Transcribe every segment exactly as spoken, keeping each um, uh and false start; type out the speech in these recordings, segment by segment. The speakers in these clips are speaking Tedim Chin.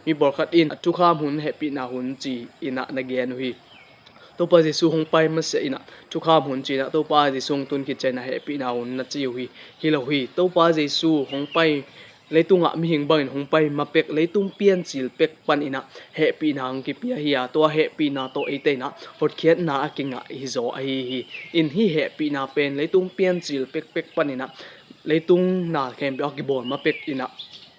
Mi pawlkhat in thukham hun, hehpihna hun ci-in ah na gen uh hi. Topa Jesu hong pai masiah in ah thukham hun ci-in ah Topa Jesu hong tun khit ciangin ah hehpihna hun na ci uh hi. Hi lo hi. Topa Jesu hong pai, leitungah mihing bangin hong pai ma pek, leitung piancil pek panin ah hehpihna hong kipia hi a, tua hehpihna tawh eite in ah hotkhiatna a kingah hi zaw ahi hi. In hih hehpihna pen leitung piancil pekpek panin ah leitung na khempeuh a kibawl ma pek in ah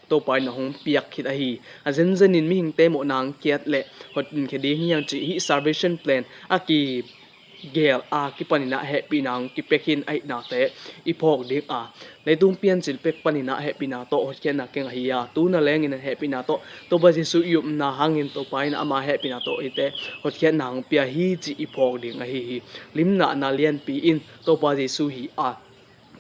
Topa in ah hong piak khit ahi. A zenzenin mihingte mawhna hong kiat leh hotkhia ding hi hang cih hih salvation plan a kigel a kipanin ah hehpihna hong kipia khin ahihnate i phawk ding a, leitung piancil pek panin ah hehpihna tawh hotkhiatna kingah hi a, tu na lengin hehpihna tawh Topa Jesu i upna hangin Topa in ah ama hehpihna tawh eite hotkhiatna hong pia hi cih i phawk ding ahi hi. Limlahna lianpi in Topa Jesu hi a,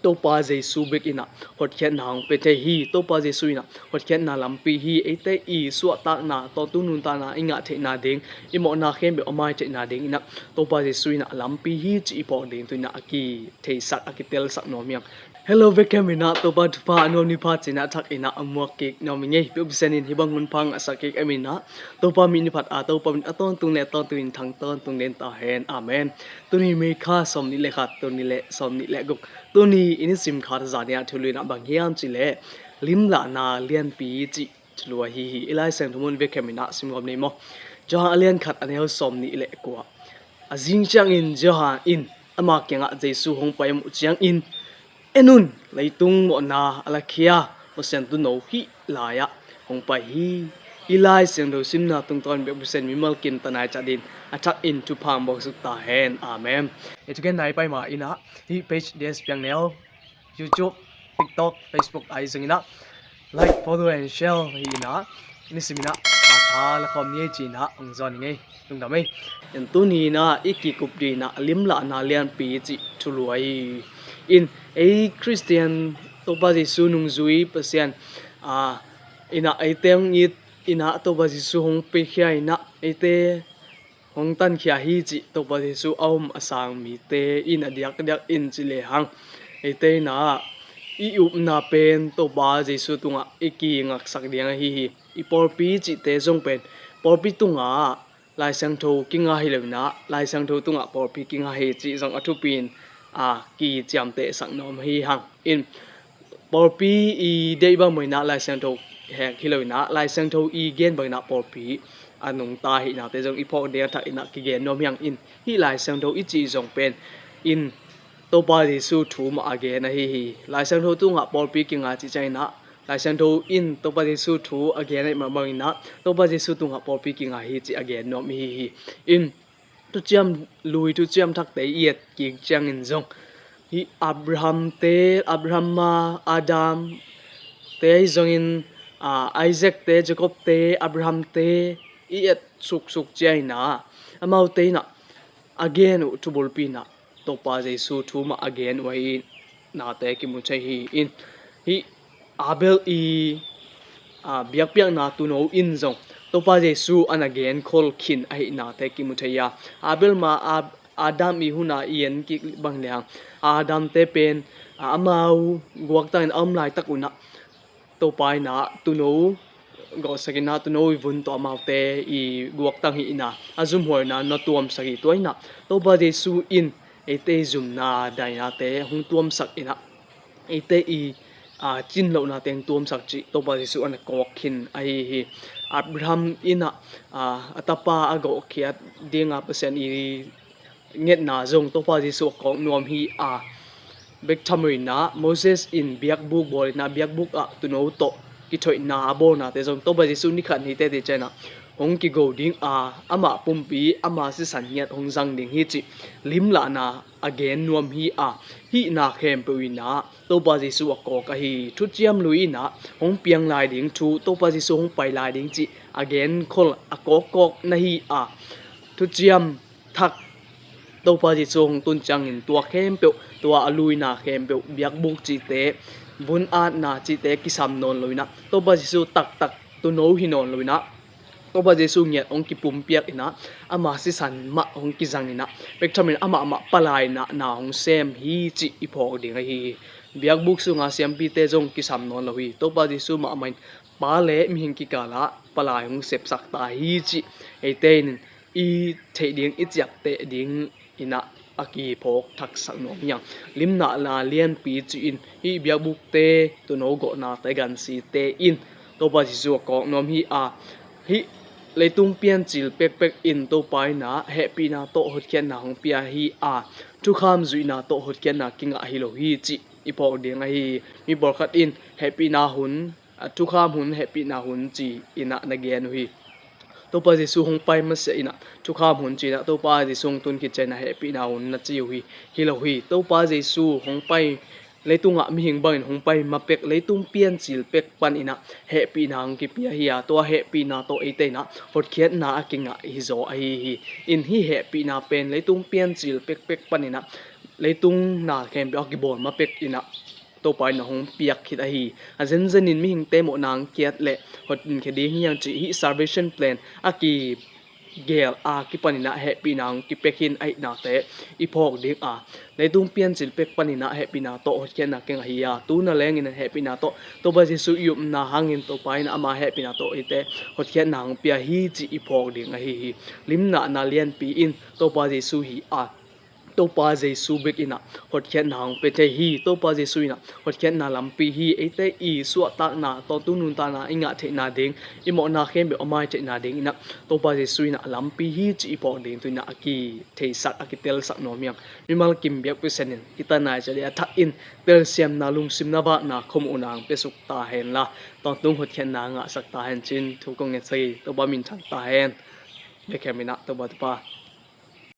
Topa Jesu bek in ah hotkhiatna hong pia thei hi. Topa Jesu in ah hotkhiatna lampi hi. Eite i suahtakna, tawntung nuntakna i ngah theihna ding, i mawhna khempeuh a mai theihna ding in ah Topa Jesu in ah lampi hi cih i phawk ding tu-in ah a kitheisak, a kitelsak nuam hi hang. Hello, bek khempeuh in ah Topa thupha a nuam ni pha ci-in ah thak in ah a muak kik nuam ing ei. Biakbuk Pasian in hih bang hun pha a sak kik ahih manin ah Topa min i phat a, Topa min a tawntung le a tawntung in thang tawntung den ta hen. Amen. Tuni May kha sawmnih le khat, tuni le sawmnih le guk. Tuni i nisim khat a zan ni a thulu in ah bang hiam cih leh limlahna lianpi cih thulu ahi hi. I Lai Siangtho mun bek khempeuh in ah sim gawm ni maw. Johan a lian khat a neu sawmnih le kua. A zing ciangin Johan in ama kiangah Jesu hong pai a muh ciangin, "En un, leitung mawhna a lakhia Pasian tuuno hih lai-ah hong pai hi." I Lai Siangtho simna tungtawn Biakbuk Pasian mimal kim ta nai ciat dingin a thakin thupha hong baksuk ta hen. Amen. I thugen nai pai ma in ah hih page D S Piang Neu, YouTube, TikTok, Facebook ahi zongin ah like, follow and share hi in ah nisimin ah tha tha la khawm ni ei ci-in ah hong zawn ing ei. Lungdam ei. In tuni in ah i kikup dingin ah limlahna lianpi cih thulu ahi. In ei Khristian, Topa Jesu nungzui Pasian, a, in ah eite hong it in ah Topa Jesu hong piakhia in ah eite hong tankhia hi cih Topa Jesu a um a sang mite in a diakdiak in ci lehang eite in ah i upna pen Topa Jesu tungah i kingaksak ding ahi hi. I pawlpi cihte zong pen pawlpi tungah Lai Siangtho kinga hi lo in ah Lai Siangtho tungah pawlpi kinga hi cih zong a thupi in a kiciamtehsak nuam hi hang. In pawlpi i deih bang mah in ah Lai Siangtho hek hi lo in ah Lai Siangtho i gen bang in ah pawlpi a nungta ahihnate zong i phawk ding a thak in ah kigen nuam hi hang. In hih Lai Siangtho i cih zong pen in Topa Jesu thu mah a gen ahi hi. Lai Siangtho tungah pawlpi kinga cih ciangin ah Lai Siangtho in Topa Jesu thu a gen ahih mah bangin ah Topa Jesu tungah pawlpi kinga hi cih a gen nuam ihi hi. In thuciam lui, thuciam thakte i et kik ciangin zong hih Abraham te, Abraham ma Adam te ahi zongin, a, Isaac te, Jacob te, Abraham te i et suksuk ciangin ah amaute in ah a gen uh thubulpi in ah Topa Jesu thu mah a gen uh ahi nate kimu thei hi. In hih Abel i, a, biakpiakna tuuno in zong Topa Jesu a na genkhol khin ahihnate kimu thei a, Abel ma a, Adam i hun a i en kik bang lehang Adam te pen, a, amau guaktang in a om laitak un ah Topa in ah tuuno gawhsak in ah tuuno i vun tawh amaute i guaktang hi in ah a zumhuai in ah na tuamsak hi. Tua in ah Topa Jesu in eite i zumna dainate hong tuamsak in ah eite i, a, cin lohnate hong tuamsak cih Topa Jesu a na kawk khin ahi hi. Abraham in ah, a, a tapa a gawhkhiat ding a Pasian i ngetna zong Topa Jesu a kawk nuam hi a, bek tham uh in ah Moses in biakbuk bawl in ah biakbuk ah tuuno tawh kithoihna a bawlnate zong Topa Jesu ni khat ni tete ciang in ah hong kigo ding a, amah pumpi, ama sisan ngiat hong zang ding hi cih limlahna a gen nuam hi a, hih na khempeuh in ah Topa Jesu a kawk ahi. Thuciam lui in ah hong piang lai ding thu, Topa Jesu hong pai lai ding cih a genkhol a kawkkawk na hi a, thuciam thak Topa Jesu hong tun ciangin tua khempeuh, tua a luina khempeuh, biakbuk cihte, vun atna cihte kisam nawn lo in ah Topa Jesu taktak tuuno hi nawn lo in ah Topa Jesu ngiat hong kipumpiak in ah ama sisan mah hong kizang in ah bek tham in amah mah palai in ah na hong sem hi cih i phawk ding ahi hi. Biakbuk sunga siampite zong kisam nawn lo hi. Topa Jesu mahmah in Pa le mihing kikalah palai hong sepsak ta hi cih eite in i theih ding, i ciapteh ding in ah a kiphawk thaksak nuam hi hang. Limnahna lianpi ci-in hih biakbukte, tuuno gawhnate, gansite in Topa Jesu a kawk nuam hi a, hih leitung piancil pekpek in Topa in ah hehpihna tawh hotkhiatna hong pia hi a, thukham zuihna tawh hotkhiatna kingah hi lo hi cih i phawk ding ahi hi. Mi pawlkhat in hehpihna hun, a thukham hun, hehpihna hun ci-in ah na gen uh hi. Topa Jesu hong pai masiah in ah thukham hun ci-in ah Topa Jesu hong tun khit ciangin ah hehpihna hun na ci uh hi. Hi lo hi. Topa Jesu hong pai, leitungah mihing bangin hong pai ma pek, leitung piancil pek panin ah hehpihna hong kipia hi a, tua hehpihna tawh eite in ah hotkhiatna a kingah hi zaw ahi hi. In hih hehpihna pen leitung piancil pekpek panin ah leitung na khempeuh a kibawl ma pek in ah Topa in ah hong piak khit ahi. A zenzenin mihingte mawhna hong kiat leh hotkhia ding hi hang cih hih salvation plan a kigel a kipanin ah hehpihna hong kipia khin ahihnate i phawk ding a, leitung piancil pek panin ah hehpihna tawh hotkhiatna kingah hi a, tu na lengin hehpihna tawh Topa Jesu i upna hangin Topa in ah ama hehpihna tawh eite hotkhiatna hong pia hi cih i phawk ding ahi hi. Limnahna lianpi in Topa Jesu hi a, Topa Jesu bek in ah hotkhiatna hong pia thei hi. Topa Jesu in ah hotkhiatna lampi hi. Eite i suahtakna, tawntung nuntakna i ngah theihna ding, i mawhna khempeuh a mai theihna ding in ah Topa Jesu in ah lampi hi cih i phawk ding tu-in ah a kitheisak, a kitelsak nuam hi hang. Mimal kim biakpi sianin hita nai ciat a thak in telsiamna, lungsim na vakna, khuamuhna hong piasuk ta hen la, tawntung hotkhiatna ngahsak ta hen ci-in thu kong ngetsak hi. Topa minthang ta hen. Bethlehem in ah Topa Topa